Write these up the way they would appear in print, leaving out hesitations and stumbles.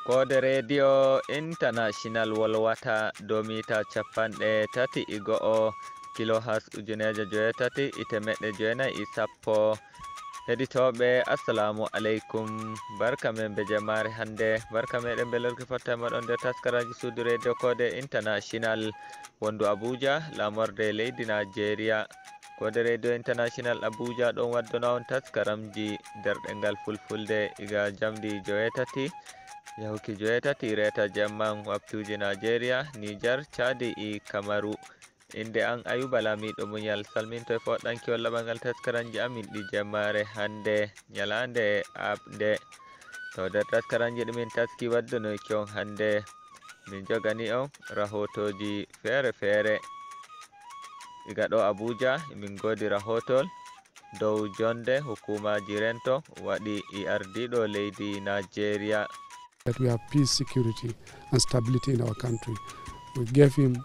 Kode Radio International wolwata dow mita 31 kilohas 8910. Heɗitoɓe, assalamu aleykum, barka men be jemmare hande, barka meɗen be lorki fotta e moɗon nder taskaraji suudu radio Kode International wondu Abuja, lamorde leydi Nigeria. Kode Radio International Abuja ɗon waddana on taskaramji nder ɗengal Fulfulde iga jamdi 8 yahuki 8:30 jemman, waktuji Nigeria, Niger, Chadi e Kamaru. Inde an Ayuba Lamiɗo Muñal salminto e foɗɗanki wallaɓalngal taskaranji amin ɗi jemmare hande ñalande abde. To nder taskaranji ɗumin taski waddunoyki on hande, min jogani on rahotoji feere feere iga ɗo Abuja. Min godi rahotol dow jonde hukumaji rento waɗi e ardiɗo leydi Nigeria. That we have peace, security and stability in our country. We gave him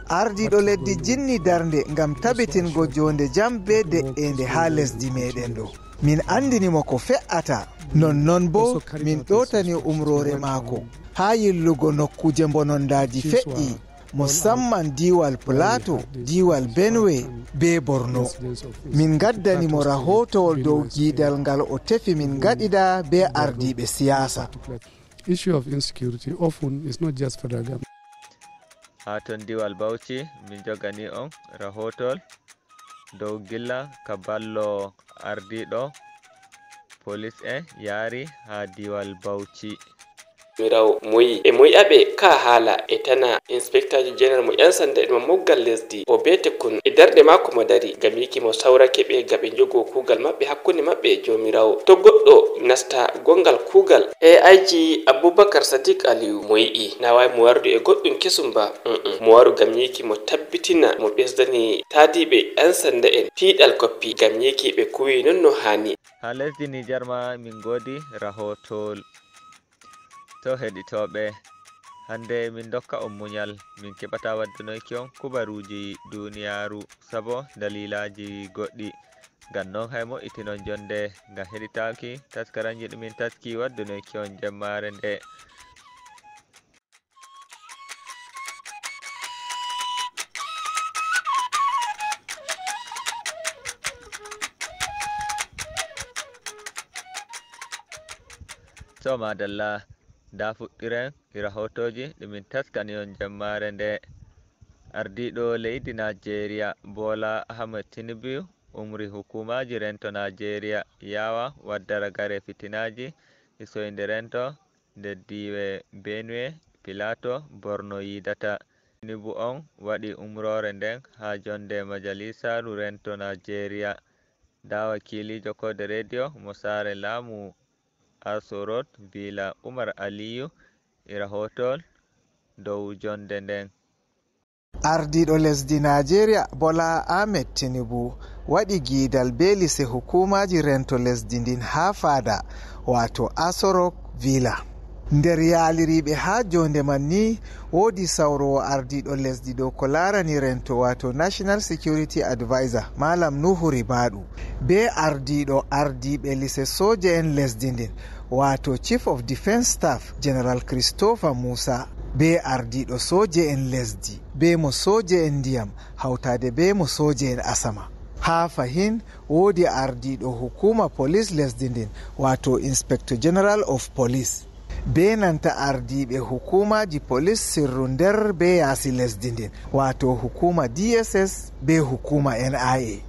Ardiɗo leddi jinni darde ngam tabitingo jonde jam be de'ende ha lesdi meɗen ɗo. Min andinimo ko fe'ata, nonnon bo min ɗotani umrore maako ha yillugo nokkuje bonondaji fe'i, musamman diwal Plateau, diwal Benue be Borno. Min gaddanimo rahotowol dow giidal ngal o tefi min gaɗida be ardiɓe siyasa. Issue of insecurity often is not just federal government. Ha ton diwal Bauchi, min jogani on rahotol dow gilla ka ballo ardiɗo police en yaari ha diwal Bauchi. Mirawo moyi e moyi'aɓe ka haala e tana inspecteur ji général mo yan sanda e moggal lesdi o bete kun e darɗe mako mo dari gam yiki mo saurake ɓe ga ɓe jogo kugal maɓɓe hakkunde maɓɓe e jomirawo to goɗɗo nasta gongal kugal. AIG Aboubacar Sadiq Aliyu mo yi'i na wawi mo wardu e goɗɗum kesum ba mo waru gam yiki mo tabbitina mo ɓesdani taadiɓe yan sanda en tiiɗal koppi gam yiki ɓe kuwi non no hani. Ha lesdi Nijar ma min godi rahotol. To heɗitoɓe, hande min dokka on muñal, min keɓata waddunoyki on kubaruji duniyaru sabo dalilaji goɗɗi, ngam noon hay mo'itinon jonde ngam heɗitaki taskaranji ɗumin taski waddunoyki on jemmare nde. To madalla, da fuɗɗiren rahotoji ɗumin taskani on jemmare nde. Ardiɗo leydi Nigeria Bola Ahmed Tinubu umri hukumaji rento Nigeria yawa wadda ragare fitinaji e soyde rento nder diwe Benue, Pilato, Borno yidata. Tinubu on waɗi umrore nden ha jonde majalisaru rento Nigeria. Da wakilijo kode radio mo sare laamu Aso Rock Villa, Umar Aliyu, e rahotol dow jonde nden. Ardiɗo lesdi Nigeria Bola Ahmed Tinubu waɗi giidal be lise hukumaji rento lesdi ndin ha fada, wato Asorok Villa. Nder yaliriɓe ha jonde man ni woodi sawrowo ardiɗo lesdi dow ko larani rento, wato National Security Advisor Malam Nuhu Ribadu, be ardiɗo ardiɓe lise soja en lesdi ndin, wato Chief of Defense Staff General Christopher Musa, be ardiɗo soje en lesdi, be mo soje en ndiyam, hautade be mo soje en asama. Ha fahin woodi ardiɗo hukuma police lesdi ndin, wato Inspector General of Police, be nanta ardiɓe hukumaji police sirru nder be yaasi lesdi ndin, wato hukuma DSS be hukuma NIA.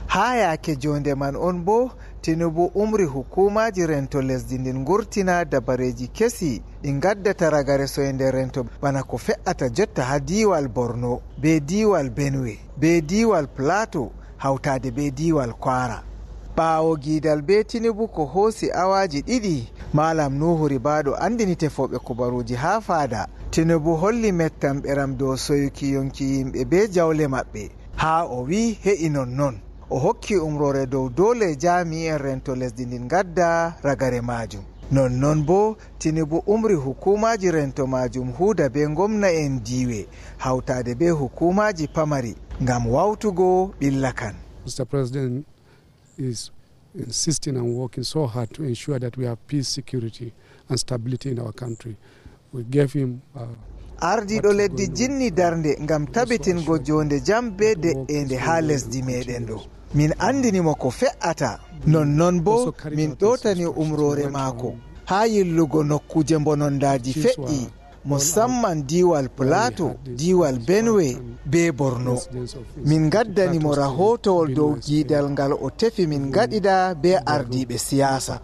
Ha yake jonde man on bo Tinubu umri hukumaji rento lesdi ndin gurtina dabareji kesi ɗi gaddata ragare soyde rento bana ko fe'ata jotta ha diwal Borno be diwal Benue be diwal Plateau, hautade be diwal Kwara. Ɓaawo giidal be Tinubu ko hoosi awaji 2, Malam Nuhu Ribado andini tefoɓe kubaruji ha fada Tinubu holli mettan ɓeram dow soyuki yonki yimɓe be jawle maɓɓe, ha o wi he'i nonnon. O hokki umrore dow dole jami'en rento lesdi ndin gadda ragare majum. Nonnon bo Tinubu umri hukumaji rento majum huuda be gomna en diwe, hautade be hukumaji pamari ngam wawtugo ɓilla kan. Mr. President is insisting and working so hard to ensure that we have peace, security and stability in our country. We gave him Ardiɗo leddi jinni darnde ngam tabitingo jonde jam be de'ende ha lesdi meɗen ɗo. Min andinimo ko fe'ata, nonnon bo min ɗowtani umrore maako ha yillugo nokkuje bonondaji fe'i, musamman diwal Plateau, diwal Benue be Borno. Min gaddanimo rahotowol dow giidal ngal o tefi min gaɗida be ardiɓe siyasa.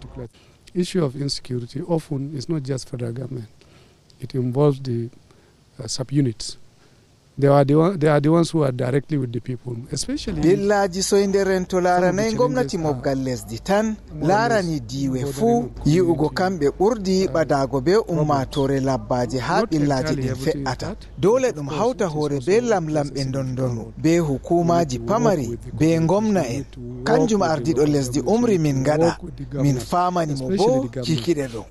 Issue of insecurity often is not just federal government. It involves the subunits. They are the ones who are directly with the people, especially Billaji soyde rento laranai gomnati mobgal lesdi tan, larani diwe fuu yi'ugo kamɓe ɓurdi ɓadago be ummatore labbaje ha ɓillaji ɗin fe'ata. Dole ɗum hawta hoore be lamlamɓe dondonu, be hukumaji pamari, be gomna en. Kanjum ardiɗo lesdi umri min gaɗa, min famanimo bo kikiɗe ɗo.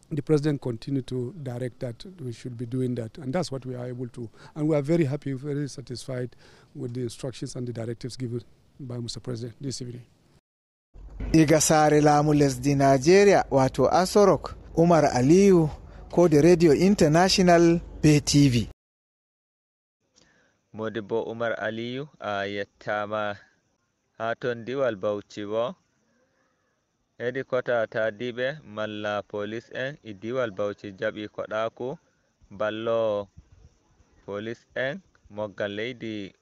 The president continued to direct that we should be doing that, and that's what we are able to. And we are very happy, very satisfied with the instructions and the directives given by Mr. President this evening. Iga sare laamu lesdi Nigeria, wato Aso Rock, Umar Aliyu, Kode Radio International be TV. Modibbo Umar Aliyu, a yettama. Ha ton diwal Bauchi bo, hedi kota tadiɓe malla police en e diwal Bauchi jaɓi koɗaku ballo police en moggal leydi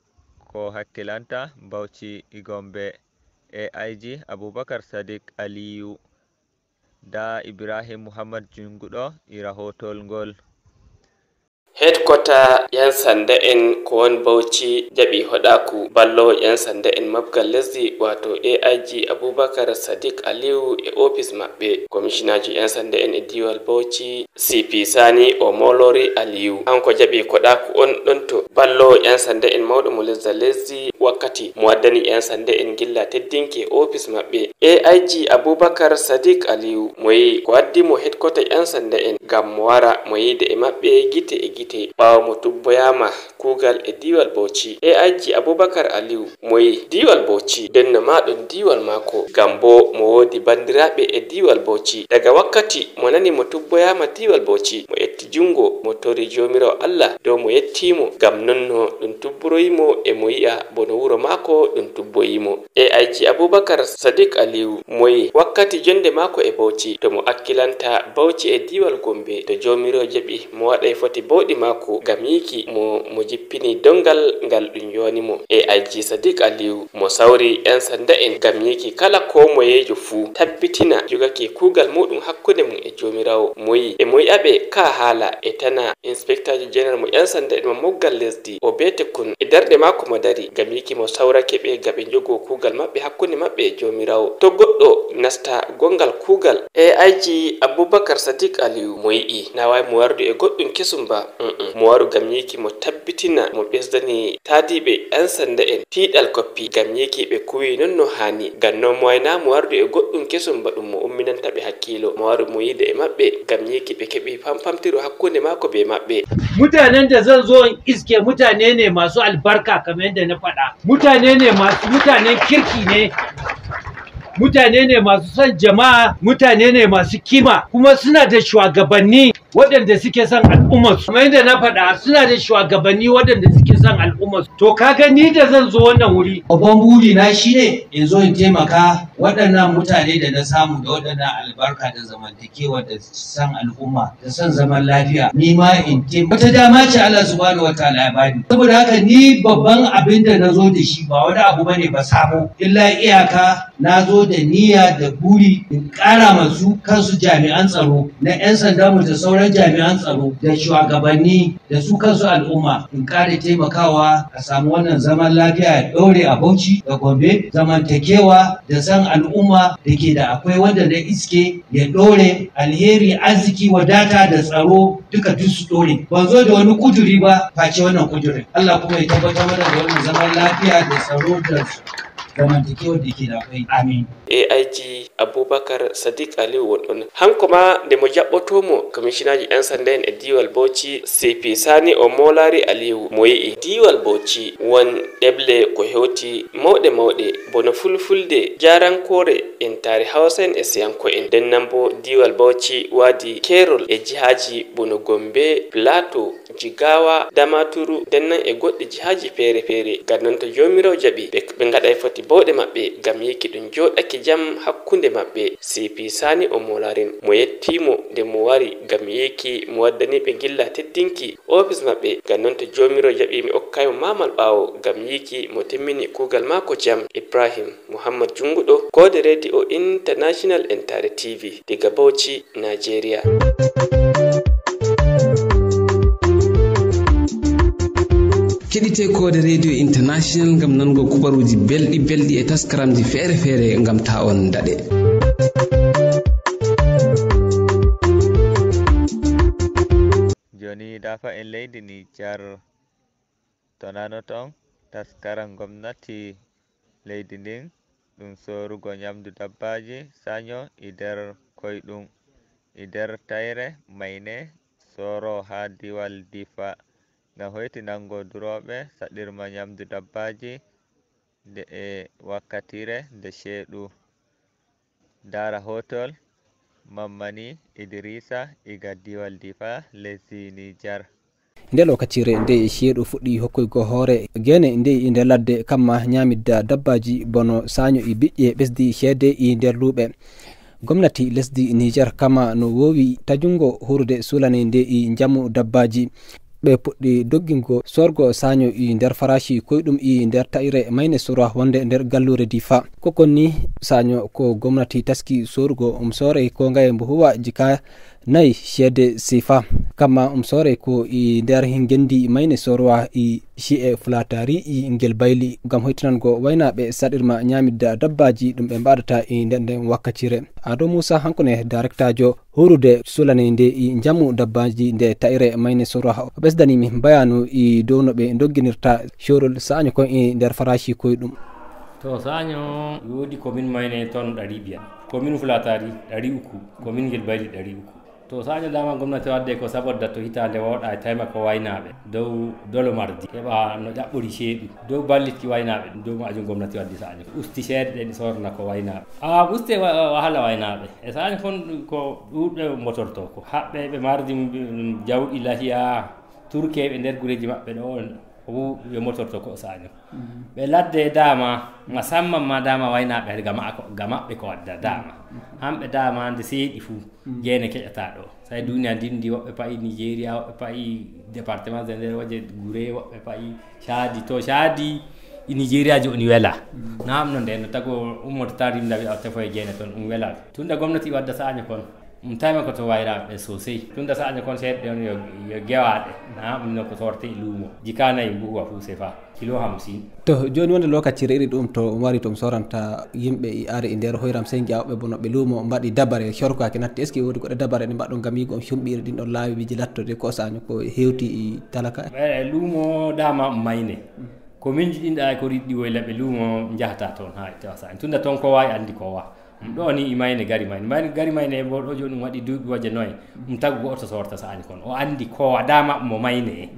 ko hakkilanta Bauchi e Gombe, AIG Aboubacar Sadiq Aliyu. Da Ibrahim Mouhammad Junguɗo e rahotol ngol. Headquarter 'yan sanda en ko won Bauchi jaɓi hoɗaku ballo 'yan sanda en mabgal lesdi, wato AIG Aboubacar Sadiq Aliyu, e ofis maɓɓe. Commissionaji 'yan sanda en e diwal Bauchi, CP Sani o Molori Aliyu, hanko jaɓi koɗaku on ɗon to ballo 'yan sanda en mawɗo mo lesda lesdi wakkati mo waddani 'yan sanda en gilla teddinki e ofis maɓɓe. AIG Aboubacar Sadiq Aliyu moyi ko waddimo headquarter 'yan sanda en ngam mo wara mo yiide e maɓɓe gite e gite ɓawo mo tubboyama kugal e diwal Bauchi. AIG Aboubacar Aliyu moyi diwal Bauchi denno ma ɗum diwal mako, ngam bo mo wodi bandiraɓe e diwal Bauchi. Daga wakkati mo nani mo tubboyama diwal Bauchi, mo etti jungo mo tori jomirawo Allah dow mo yettimo ngam nonno ɗum tubburoyimo e mo yi'a bono wuro mako ɗum tubboyimo. AIG Aboubacar Sadiq Aliyu moyi wakkati jonde mako e Bauchi to mo akkilanta Bauchi e diwal Gombe, to jomirawo jaɓi mo waɗay foti bawɗi mako ngam yiki mo jippini dongal ngal ɗum yonimo. AIG Sadiq Aliyu mo sawri 'yan sanda en ngam yiki kala ko moyejo fuu tabbitina jogake kugal muɗum hakkunde mum e jomirawo. Moyi e moyi'aɓe ka haala e tana inspecteur general mo 'yan sanda en mo moggal lesdi o bete kun e darɗe mako mo dari ngam yiki mo sawrake ɓe ngam ɓe jogo kugal maɓɓe hakkunde maɓɓe e jomirawo, to goɗɗo nasta gongal kugal. AIG Aboubacar Sadiq Aliyu mo yi'i na wawi mo wardu e goɗɗum kesum ba mo waru ngam yiki mo tabbitina mo ɓesdani tadiɓe 'yan sanda en tiiɗal koppi ngam yiki ɓe kuwi non no hani, ngam non mo wayna mo wardu e goɗɗum kesum ba ɗum mo umminanta ɓe hakkilo. Mo waru mo yiide e maɓɓe ngam yiki ɓe keɓi pampamtiro hakkunde mako be maɓɓe. Mutanen da zan zo in iske mutane ne masu albarka, kamar yadda na faɗa, mutane ne masu mutanen kirki ne, mutane ne masu son jama'a, mutane ne masu kima, kuma suna da shugabanni waɗanda suke son al'ummarsu. Kamar yadda na faɗa, suna da shugabanni waɗanda suke son al'ummarsu. To kaga ni da zan zo wannan wuri, Babban buri na shine in zo in taimaka waɗannan mutane da na samu da waɗannan albarka da zamantakewa da san al'umma da son zaman lafiya, ni ma in taimaka. Wata dama ce Allah subhanahu wataala ya bani. Saboda haka ni babban abin da na zo da shi ba wani abu bane ba sabo, illa iyaka na zo da niyya da buri in ƙara masu kansu jami'an tsaro na 'yan sanda mu da sauran jami'an tsaro da shugabanni da su kansu al'umma, in ƙara taimakawa a samu wannan zaman lafiya ya ɗore a Bauchi da Gombe, zamantakewa da san al'umma da ke da akwai wanda na iske ya ɗore, alheri, arziki, wadata da tsaro duka duk su ɗore. Ban zo da wani kuduri ba face wannan kudurin. Allah kuma ya tabbatar mana da wannan zaman lafiya da tsaro da zamantakewar da ke da akwai. Amin. AIG Abubakar Sadiq Aliyu wonɗon hanko ma nde mo jaɓɓotomo commissionaji yan sanda en e diwal Bauchi CP Sani o Molari Aliyu mo yi'i diwal Bauchi won ɗeble ko hewti mawɗe mawɗe bono fulfulde jarankore en tare Hausa en e Siyanko en. Nden nan bo diwal Bauchi wadi kerol e jihaji bono Gombe, Plateau, Jigawa, Damaturu, nden nan e goɗɗi jihaji feere feere. Ngam non to jomirawo jaɓi ɓe gaɗay foti bawɗe maɓɓe ngam yiki ɗum joɗake jam hakkunde maɓɓe. CP Sani o Molarin mo yettimo nde mo wari ngam yiki mo waddani ɓe gilla teddinki office maɓɓe. Ngam non to jomirawo jaɓi mi hokkaymo mamal ɓawo ngam yiki mo timmini kugal mako jam. Ibrahim Muhammad Junguɗo, Kode Radio International Entare TV diga Bauchi, Nigeria. Keɗite Kode Radio International gam nango kubaruji belɗi belɗi e taskaramji feere feere gam ta on daɗe. Joni dafa en leydi Nijar to nano ton taskaran gwamnati leydi ndin ɗum sorugo nyamdu dabbaji sanyo e nder koyɗum e nder tayre maine soro ha diwal Difa ngam hoitinango duroɓe saɗirma nyamdu dabbaji nde e wakkatire nde ceeɗu. Ndara hotol Mammani Idrissa iga diwal Difa lesdi Nijar. Nde lokacire nde ceeɗu fuɗɗi hokkoygo hoore gene nde e nder ladde kamma ñamidda dabbaji bono saño e biƴƴe ɓesdi ceede e nder luuɓe. Gwamnati lesdi Nijar kama no wowi tajungo hurde sulane nde e jamu dabbaji. Ɓe puɗɗi doggingo sorgo saño e nder farashi koyɗum e nder tayre mayne sora wonde nder gallure Difa. Kokon ni saño ko gwamnati taski sorugo sore ko ngaye mbo huwa jika 4 ceede sifa kamma sore ko e nder gendi mayne sorwa e ci'e fulatari e ngel bayli gam hoytinango waynaɓe saɗirma ñamidda dabbaji ɗum ɓe mbaɗata e nder nden wakkacire. Ado Moussa hankone directajo horude sulane nde e jamu dabbaji nde tayre mayne sorwa o ɓesdanimi bayanu e dow no ɓe dogginirta corol saño kon e nder farashi koyɗum. To saño wodi commune mayne toon 500, commune fulatari 300, commune ngel bayli 300. To saño dama gwamnati wadde ko sabodda to hitande woɗa e tawima ko waynaɓe dow dolomardi heɓa no ƴaɓɓori ceeɗu dow ballitki waynaɓe dow majum gwamnati waddi saño usti ceeɗe ɗe ɗi sorna ko waynaɓe. A uste wahala waynaɓe e saño kon ko ɗuɗɓe motorto ko haɓɓe ɓe mardi jawɗi lahiya turkeɓe nder gureji maɓɓe ɗo o ɓe motorto ko saño ɓe ladde dama musamman ma dama waynaɓe ga maɓɓe ko wadda dama hamɓe dama nde seeɗi fuu geene keƴata ɗo say duniya ndindi woɓɓe payi Nigéria, woɓɓe payi département de nder waje gure, woɓɓe payi Chadi. To Chadi i Nigéria joni wela namno nde no tago ummoto tan rimda wiya o tefoye geene toon ɗum wela. Tunda gwamnati wadda saño kon ɗum tawima koto wayraɓe sosai. Tunda saño kon seeɗe on yo gewaɗe na ɗum no ko sorte e luumo jika 4 mbuwa fuu sefa kilo 50. To joni wonde lokacire iri ɗum to wari to soranta yimɓe e ari e nder hoyram sey gi'a woɓɓe bono ɓe luumo mbaɗi dabare corkaki natti. Est ce que wodi goɗɗe dabare ɗe mbaɗɗon gam yigo on cumɓi iri ɗin ɗon laawi wiji lattode ko saño ko hewti e talaka? E luumo dama mayne commune ji ɗin ɗa ko riɗɗi woyla ɓe luumo jahata toon ha tawa saño tunda toon ko wawi andi ko wa ɗum ɗo ni mayne gari mayne mayne gari mayne bo ɗo joni ɗum waɗi duuɓi waje noyi ɗum tagu goto sorta saño kon o andi ko dama mo mayne.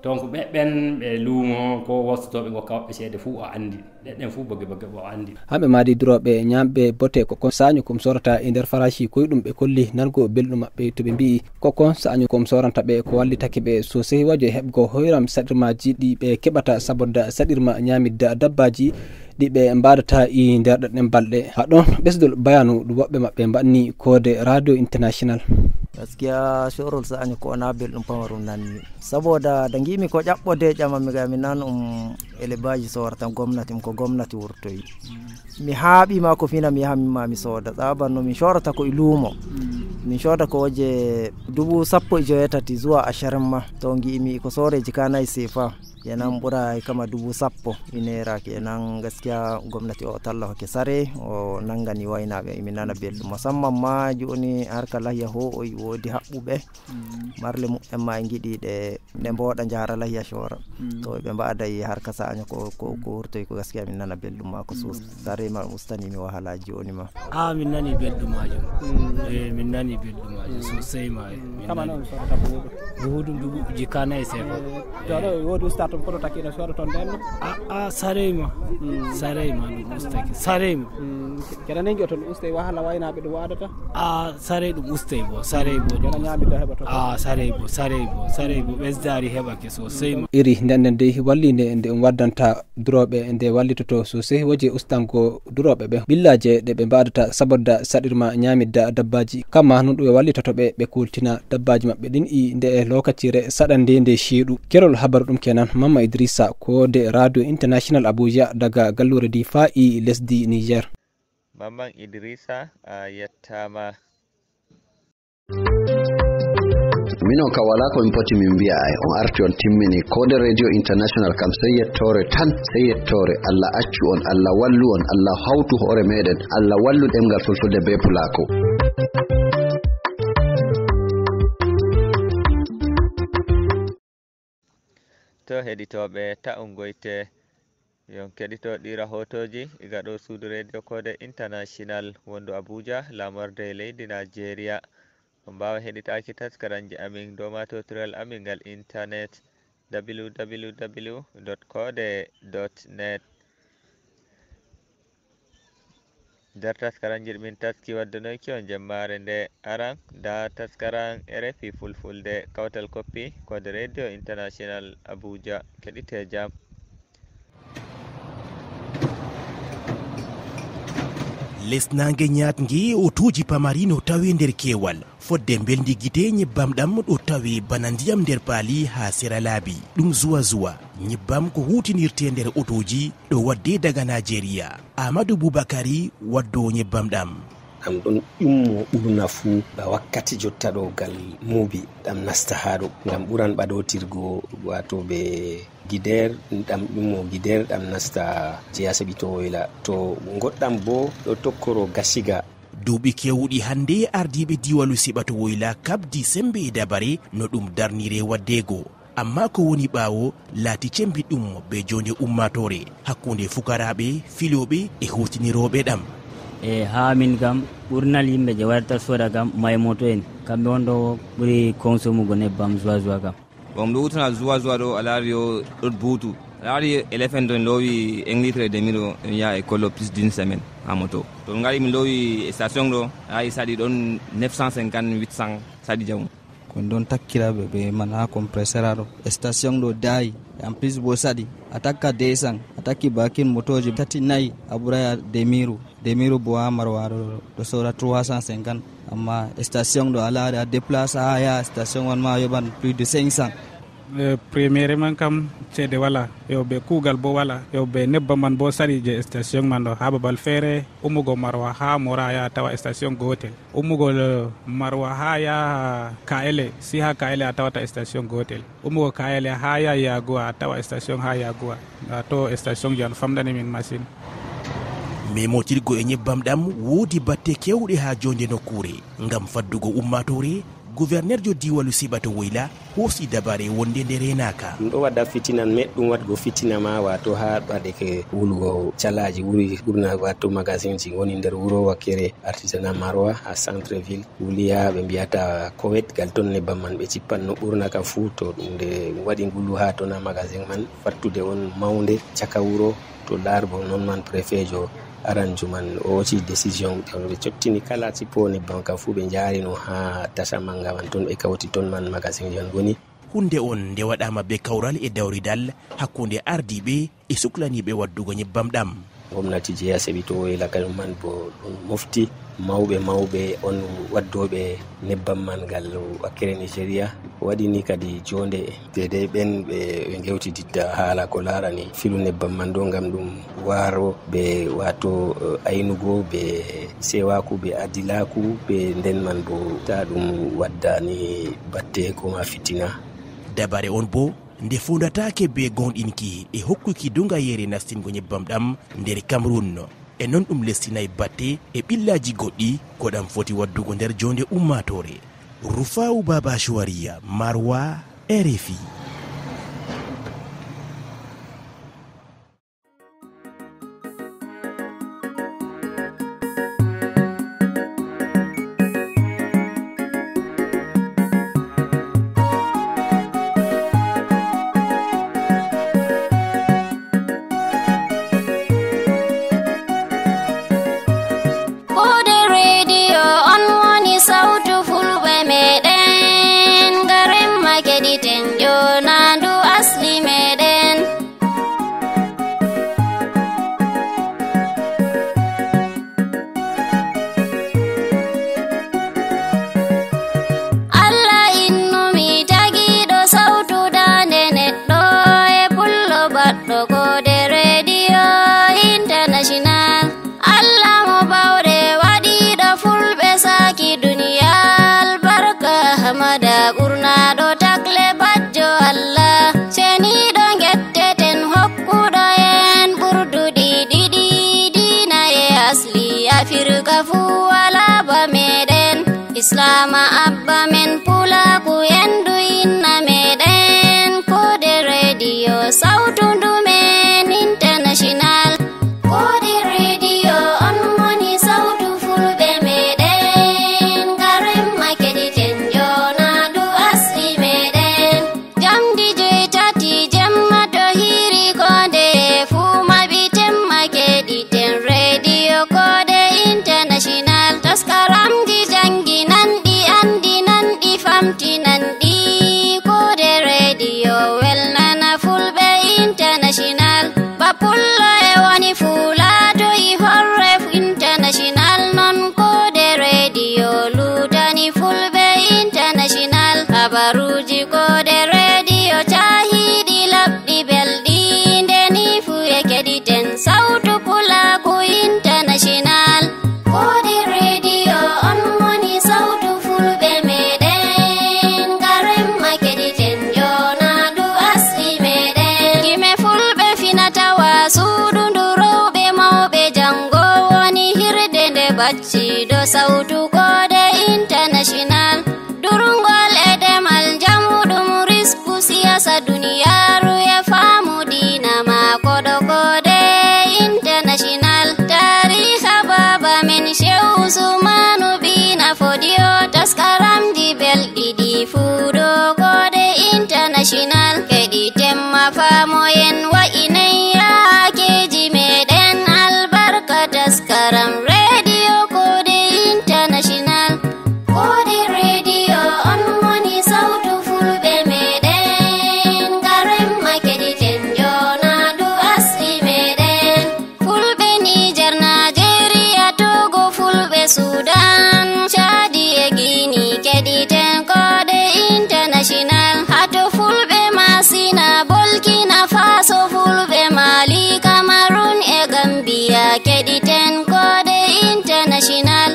Donc ɓeɓɓen ɓe luumo ko wostotoɓe gokka woɓɓe ceede fuu o andi ɗeɗɗen fuu boge boge o andi. Hamɓe maadi duroɓe ñamɓe bote kokon saño kom sorata e nder farashi koyɗum ɓe kolli nango belɗum maɓɓe to ɓe mbi kokon saño kom soranta ɓe ko wallitake ɓe sosai wajo e heɓgo hoyram saɗirmaji ɗi ɓe keɓata sabodda saɗirma ñamidda dabbaji ɗi ɓe mbaɗata e nder ɗeɗɗen balɗe. Ha ɗon ɓesdol bayanu ɗum woɓɓe maɓɓe mbaɗni Kode Radio International. Gaskiya sorol sa'ani ko na belɗum pamarum nanmi saboda da gimi ko ƴaɓɓode ƴamami ga mi nan elebaji sorata gwamnati ko gwamnati wurtoyi mi haaɓima ko fina mi yaha mimma mi sooda tsaban no min sorata ko e luumo min soda ko waje 18,000 zuwa 20 ma to gi'imi ko soreji ka 4 sefa. Kenan ɓura kama 10,000 naira kenan. Gaskiya gwamnati o tallafake sare o nangani waynaɓe, min nana belɗum, musamman ma joni harka lahiya ho o wodi haɓɓuɓe marle mu'en ma e giɗi ɗe ɗe mboɗa jara lahiya cora to ɓe mbaday harka saño ko ko wurtoy ko. Gaskiya min nana belɗum ma ko sos sare ma ustanimi wahalaji joni ma. A min nani belɗum majum, e min nani belɗum majum sosai ma. Buhu ɗum dubu jika nayi sefa. To aɗa wodi usta toon koto takkiɗa sooda toon nden? A sarey ma, sarey ma ɗum ustake sarey ma. Keɗa nangi o toon uste wahala waynaɓe ɗum wadata? A sarey ɗum ustay bo, sarey bo keɗa ñamiddo heɓa to. A sarey bo, sarey bo, sarey bo ɓesdari heɓake sosai ma. Iri ndenden dey wallinde nde um waddanta duroɓe nde wallitoto sosai woje ustango duroɓe ɓe ɓillaje ɗe ɓe mbadata sabodda saɗirma ñamidda dabbaji, kamma non ɗum e wallitoto ɓe ɓe kultina dabbaji maɓɓe ɗin i nde e lokacire saɗande nde ceeɗu. Kerol habaru ɗum kenan Mamma Idrissa ko de Radio International Abuja daga gallure Difa i lesdi Niger. Mamman Idrissa a yettama. Minon ka wala ko min poti min mbiya ay on arti on timmini Kode Radio International kam, sey yettore tan, sey yettore. Allah accu on, Allah wallu on, Allah hawtu hoore meɗen, Allah wallu ɗemgal Fulfulde be Pulako. To heɗitoɓe ta on goyte yon keɗito ɗira hotoji iga ɗo suudu Radio Kode International wondu Abuja, lamorde leydi Nigeria. On mbawa heɗitaki taskaranji amin dow matotiral amin ngal internet www kode net. Nder taskaranji ɗi min taski waddanoyki on jemmare nde aran da taskaran RFI Fulfulde kawtal koppi Kode Radio International Abuja. Keɗite jam. Lesnage ñatgue otoji pamari no tawi nder kewal fodde beldi guite ñebbam ɗam ɗo tawi bana ndiyam nder paali ha sera laabi ɗum zuwa zuwa ñebbam ko hutinirte nder otoji ɗo wadde daga Nigéria. Amadou Boubacary waddo ñebbam ɗam. Ɗam ɗon immo ɓurna fuu ba wakkati jotta ɗo gal muubi ɗam nasta ha ɗo ngam ɓuran ɓaɗotirgo, wato be guider ɗam immo guider ɗam nasta jeya saɓito woyla to goɗɗam bo ɗo tokkoro gasiga. Duuɓi kewɗi hannde ardiɓe diwalu siɓato woyla kabdi sembe e dabare no ɗum darnire waddego, amma ko woni ɓaawo laati cembiɗum be jonde ummatore hakkunde fukaraɓe filoɓe e hutiniroɓe ɗam. E ha min kam ɓurnal yimɓe je warta soda kam may moto en kamɓe on ɗo ɓuuri consomme nebbam zuwa zuwa kam. Bon, ɗo wutana zuwa zuwa ɗo a laari o ɗo buutu, a laari elephant to en lowi 1 litre et demi ɗo en yaha école plus d'une semaine ha moto. To ngari min lowi station ɗo a laari saɗi ɗon 950, 800 saɗi jamu. Kon ɗon takkiraɓe ɓe man ha compresseur aɗo station ɗo daayi, en plus bo saɗi a takka 200, a takki bakin motoji tati nayi a ɓuraya demiru demiru bo ha marwaɗo ɗo sora 350, amma station ɗo a laari a déplace ha yaha station on ma a yoɓan plus de 500. Premièrement kam ceede wala yo ɓe kuugal bo wala yo ɓe nebbam man bo saɗi je station man ɗo ha babal feere ummugo Marwa ha Mora yaha tawa station gotel, ummugo Marwa ha yaha Kaele si ha Kaele a tawata station gotel, ummugo Kaele ha yaha Yagoua a tawa station ha Yagoua to station jan famɗani min machine. Memotirgo e ñebbam ɗam woodi batte kewɗe ha jonde nokkure ngam faddugo ummatore. Gouverneur jo diwalu siɓato woyla hoosi dabare wonde nde renaka. Ɗum ɗo wadda fitina meɗɗum wadgo fitina ma, wato ha ɓaɗeke wulugo calaji wuri ɓurna, wato magasin ji woni nder wuro wakkere artisanat Marwa ha centre ville wuli ha ɓe mbiyata Kowet gal ton nebbam man ɓe cippanno ɓurna kam fuu to ɗum nde waɗi ngulu ha tona magasin man fattude on mawnde caka wuro to larbo non man préfet jo aranju man o hocci décision ɓe cottini kala cippo nebbam kam fuu ɓe jarino ha tasha manga man toon ɓe kawti toon man magasin ji on goni. Hunde on nde waɗama be kawral e dawridal hakkunde ardiɓe e suklaniɓe waddugo ñebbam ɗam. Gomnati jeeya seɓito woyla kañum man bo ɗum mofti mawɓe mawɓe on waddoɓe nebbam man ngal wakkere Nigéria waɗini kadi jonde dedei ɓen ɓe gewtididda haala ko larani filu nebbam man ɗo ngam ɗum waro be wato aynugo be sewaku be adilaku be nden man bo ta ɗum waddani batte koma fitina. Dabare on bo Nde fondatake be gonɗinki e hokkuki dongayere nastingo nyebbam ɗam nder Cameroun. E non ɗum lestinayi batte e ɓillaji goɗɗi ko ɗam foti waddugo nder jonde ummatore. Rufawu Baba Chouaria, Marwa, RFI. Kode rediyo on woni sautu fulɓe meɗen, garen makeɗiten jonandu asli meɗen. Allah innumi tagiɗo sautu dande neɗɗo e pullo baɗɗo kode rediyo international. Allah mo bawɗe waɗiɗo fulɓe saki duniyal, barka hamada ɓurnaɗo takle bajjo Allah. Ceniɗo getteten hokkuɗo en ɓurduɗi ɗiɗi dina e asli afirka fuu wala ba meɗen. Islama abba men pulaku endu inna meɗen, kode rediyo sautu ndumen international. Kode rediyo on woni sautu fulɓe meɗen, garen makeɗiten jonandu asli meɗen. Jamdi 8 jemma to hiri konde fuu maɓiten makeɗiten rediyo kode international. Taskaramji janginanɗi andinanɗi famtinanɗi, kode rediyo welnana fulɓe international. Bapullo e woni fulato i horre international, non kode rediyo lutani fulɓe international. Habaruji kode rediyo cahiɗi labɗi belɗi, ndeni fu e keɗiten sautu pulaku international. Kode rediyo on woni sautu fulɓe meɗen, garen makeɗiten jonandu asli meɗen. Gime fulɓe finatawa suudu ndu rowɓe mawɓe jango woni hirde nde bacciɗo sautu kode international. Durngol e demal jamu ɗum risku siyasa duniyaru e faamu dina maako ɗo kode international. Tariha baba men Shehu Usmanu Bina Fodio, taskaramji belɗi ɗi fuu ɗo kode international. Keɗi temma faamoyen wa'inay yaakeji meɗen, albarka taskaram rediyo kode international. Kode rediyo on woni sautu fulɓe meɗen, garen makeɗiten jonandu asli meɗen. Fulɓe Nijar, Najeriya, Togo, fulɓe Sudan, Chadi e Guini, keɗiten kode international. Hato fulɓe Masina, Burkina Faso, fulɓe Mali, Cameroon e Gambia, keɗiten kode international.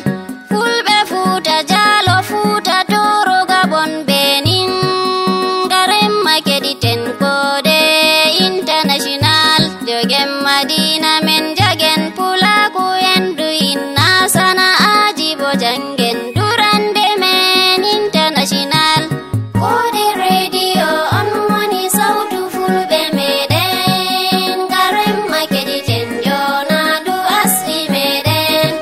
Fulɓe Fuuta Jalo, Fuuta Toro, Gabon, Benin, garen makeɗiten kode international. Jogen Madina men jagen pulaku endu inna sana'aji bo jangen durande men international. Kode rediyo on woni sautu fulɓe meɗen, garen makeɗiten jonandu asli meɗen.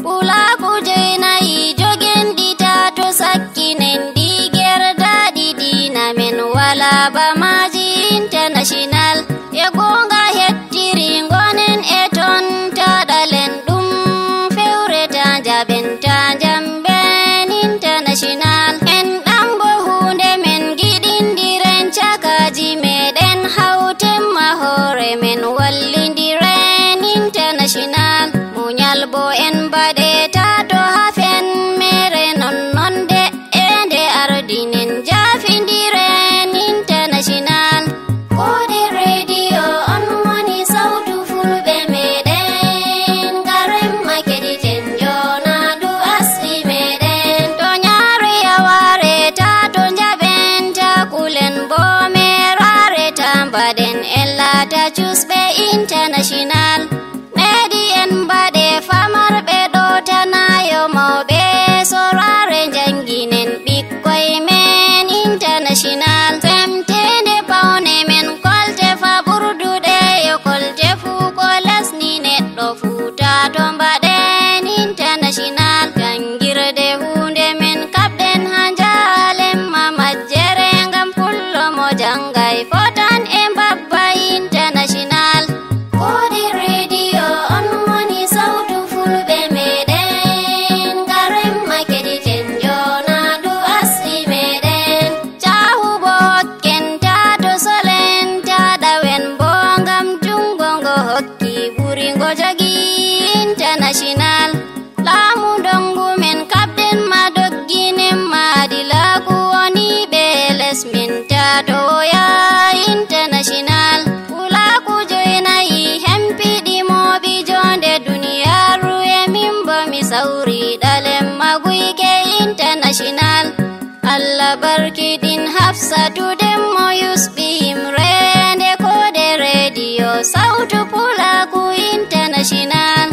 Pulaku jenayi jogenɗi tato sakkinen ɗi gerdaɗi dina men wala bamaji international. E gonga hettiri gonen e ton taɗalen ɗum fewreta jaɓen ta jamben international. En ɗan bo hunde men giɗindiren cakaji meɗen, hawtemma hoore men wallindiren international. Muñal bo en mbaɗe tato hafen mere nonnon de e nde ardinen jafindiren international. cusɓe international. Meɗi en mbaɗe famarɓe ɗo tanayo mawɓe sorare janginen ɓikkoy men international. Semtende paune men kolte fa ɓurduɗe yo kolte fuu ko lesni neɗɗo fuuta to mbaɗen international. Jangirde hunde men kaɓɗen ha njalen ma majjere ngam pullo mo jangay fotan e mbabba international. Kodi rediyo on woni sautu fulɓe meɗen, garen makeɗiten jonandu asli meɗen. Cahu bo hokken tato solen taɗawen bo ngam jungo ngo hokki ɓuri ngo jogi international. Laamu dongu men kaɓɗen ma dogginen maadilaku woni ɓe les min tatoya international. Pulaku joynayi hempiɗi moɓi jonde duniyaru e min bo mi sauri ɗalen maguyke international. Allah barkiɗin Hafsatu demmo yusɓi himrende kode rediyo sautu pulaku international.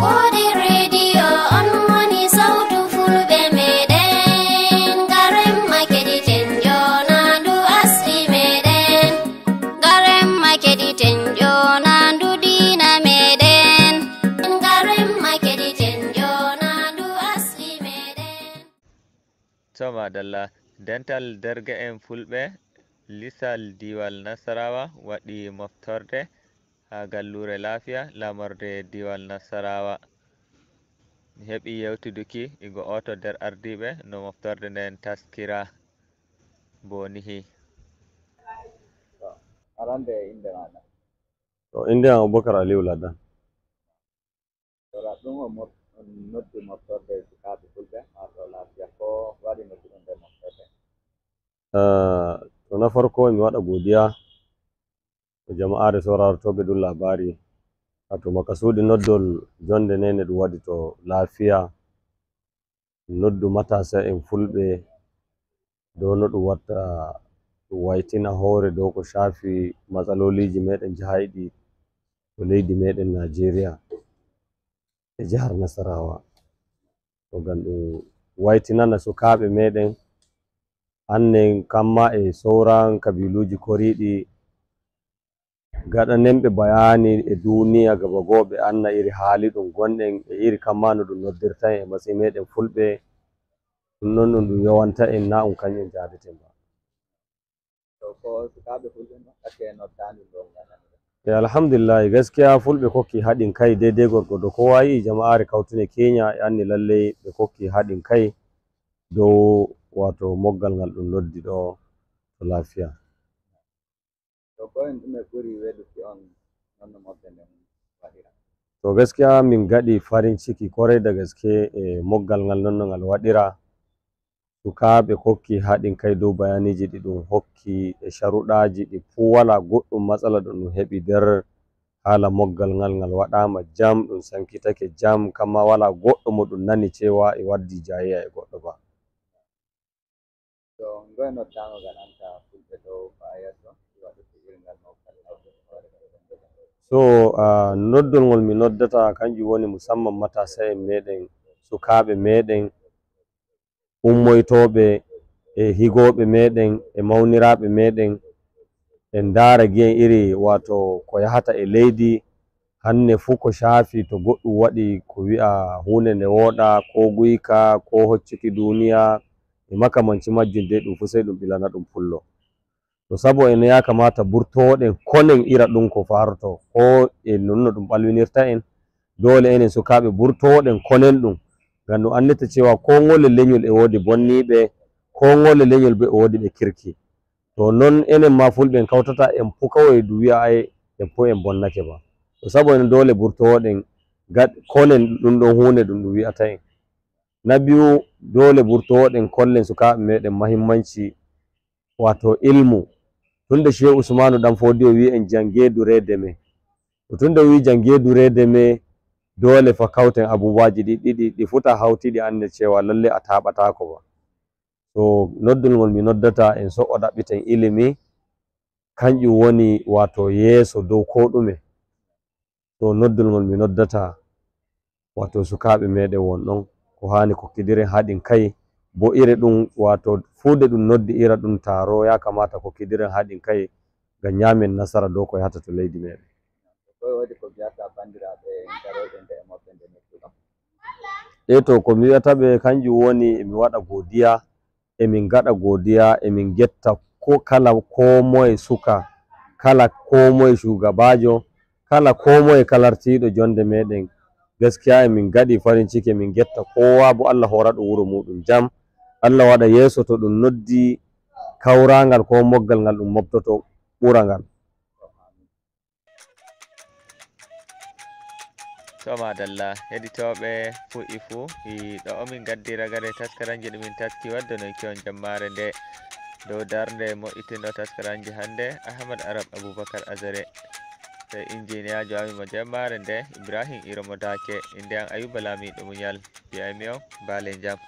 Kode rediyo on woni sautu fulɓe meɗen, garen makeɗiten jonandu asli meɗen, garen makeɗiten jonandu dina meɗen, garen makeɗiten jonandu asli meɗen. To madalla, dental derge'en fulɓe lisal diwal Nasarawa waɗi moftorde ha gallure lafiya lamorde diwal Nasarawa. Mi heɓi yewtuduki igo oto nder ardiɓe no moftorde nden taskira bonihi. Arande inde maɗa? To, inde am Abubakar Aliyu Ladan. To raɗɗum on noddi moftorde sukaɓe fulɓe ha ɗo lafiya, ko waɗi nodduɗon nder moftorde? To, na farko mi waɗa godiya to jama'are saurarotoɓe ɗum labari. Wato makasudi noddol jonde nene ɗum waɗi to lafiya, noddu matasa en fulɓe dow no ɗum watta ɗum waitina hore dow ko shafi matsaloliji meɗen jahayɗi to leydi meɗen Nigeria e jihar Nasarawa. To ngam ɗum waitinana sukaɓe meɗen annen kamma e sauran kabiluji koriɗi gaɗanen ɓe bayani e duniya gaba goo ɓe anna iri hali ɗum gonɗen e iri kamma no ɗum noddirta en e matsayi meɗen fulɓe. Ɗum non ɗum ɗum yowanta en na um kanƴum jadeten ba. To ko sukaɓe fulɓe noɗɗake noddandu ɗo gaɗan? E alhamdulillahi, gaskiya fulɓe kokki haɗin kai daidai gorgodo. Kowa yi jama'are kautune Kenya e anni lallai ɓe kokki haɗin kai dow wato moggal ngal ɗum noddi ɗo to lafiya. To ko en ɗume ɓuri weluki on nonno mofde nden waɗira? To gaskiya min gaɗi farin ciki korai da gaske e moggal ngal nonno ngal waɗira. Sukaɓe kokki haɗin kai dow bayaniji ɗi ɗum hokki e sharuɗaji ɗi fuu, wala goɗɗum matsala ɗum ɗum heɓi nder hala moggal ngal ngal waɗama jam, ɗum sankitake jam, kamma wala goɗɗo mo ɗum nani cewa e waddi jayayya e goɗɗo ba. To ngoye noddago gaɗanta fulɓe dow fa yesso waɗuki iringal moftal hawtude hoore? So noddol ngol mi noddata kanjum woni musamman matasa en meɗen, sukaɓe meɗen ummoytoɓe e higoɓe meɗen e mauniraɓe meɗen, en ndara gi'en iri wato ko yahata e leydi hanne fuu ko shafi to goɗɗum waɗi ko wi'a hunde nde woɗa ko guyka ko hoccuki duniya e makamanci majjum dei ɗum fu sai ɗum ɓilana ɗum pullo. To sabo ene ya kamata burtoɗen konen ira ɗum ko faroto ko e nonno ɗum ɓalwinirta en, dole enen sukaɓe burtoɗen konen ɗum, ngam ɗum andita cewa ko ngole leñol e wodi bonniɓe, ko ngole leñol bo e wodi ɓe kirki. To non enen ma fulɓe en kautata en fu kawai du wi'a ai en fu en bonnake ba. To sabo en dole burtoɗen konen ɗum ɗon hunde ɗum ɗum wi'ata en. Na biyu, dole burtoɗen kollen sukaɓe meɗen mahimmanci wato ilmu, tunda Shehu Usmanu Dan Fodiyo wi en jange durede me. To tunda wi jange durede me, dole fa kauten abubuwaji ɗi ɗiɗi ɗi futa hautiɗi ande cewa lalle a taɓatako ba. To noddol ngol mi noddata en so'o ɗaɓɓiten ilimi, Kanƴum woni wato yeeso dow ko ɗume. To noddol ngol mi noddata wato sukaɓe meɗen won ɗon ko hani kokkidiren haɗin kai, bo iri ɗum wato fuu nde ɗum noddi ira ɗum taro, ya kamata kokkidiren haɗin kai ngam nyamen nasara dow ko yahata to leydi meɗen. Koye woodi ko mbiyata bandiraɓe garoɓe nde e moɓɓe nde nodduɗon? E to ko mi wiyata ɓe kanjum woni emi waɗa godiya, emin gaɗa godiya, emin getta ko kala ko moye suka, kala ko moye shugabajo, kala ko moye kalartiɗo jonde meɗen. Gaskiya emin gaɗi farin ciki, emin getta kowa, bo Allah hora ɗum wuro muɗum jam, Allah waɗa yeeso to ɗum noddi kawrangal ko moggal ngal ɗum mobtoto ɓura ngal. To madalla heɗitoɓe fu'i fuu i ɗo omin gaddi ragare taskaranji ɗumin taski waddonoyki on jammare nde dow darde mo'itinɗo taskaranji hande Ahmad Arab Aboubacar Azare e injiniyajo amin mo jammare nde Ibrahim Iromo Dake. Inde an Ayuba Lamiɗo Muñal mbiyami on baale jam.